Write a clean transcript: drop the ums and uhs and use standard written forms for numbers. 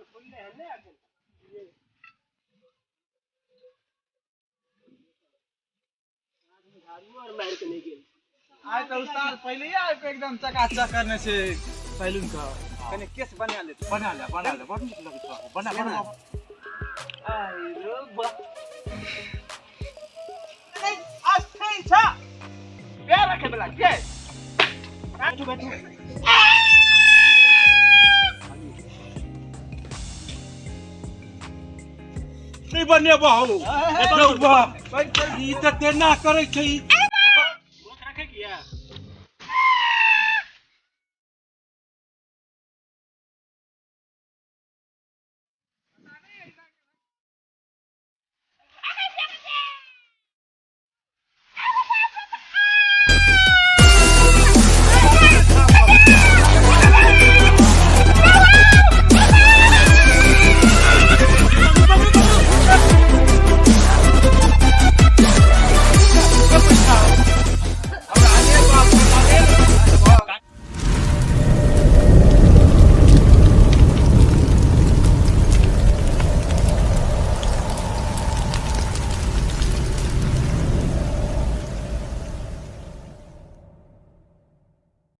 दोकान खुलले हन नहि अखन। झाड़ू आर मारि के नहि गेल। आइ तऽ उस्ताद पहिले आबि कऽ एकदम चकाचक करने छै सैलून के। कनि केस बना लेते। बना ले, बना ले, बड़ नीक लगैत छौ। बना, बना। आइ रो बा। नहीं, अस्थिर छ। पैर रखे बला के? बैठू बैठू। नहि बनेबहु। ई तऽ तेना करै छै।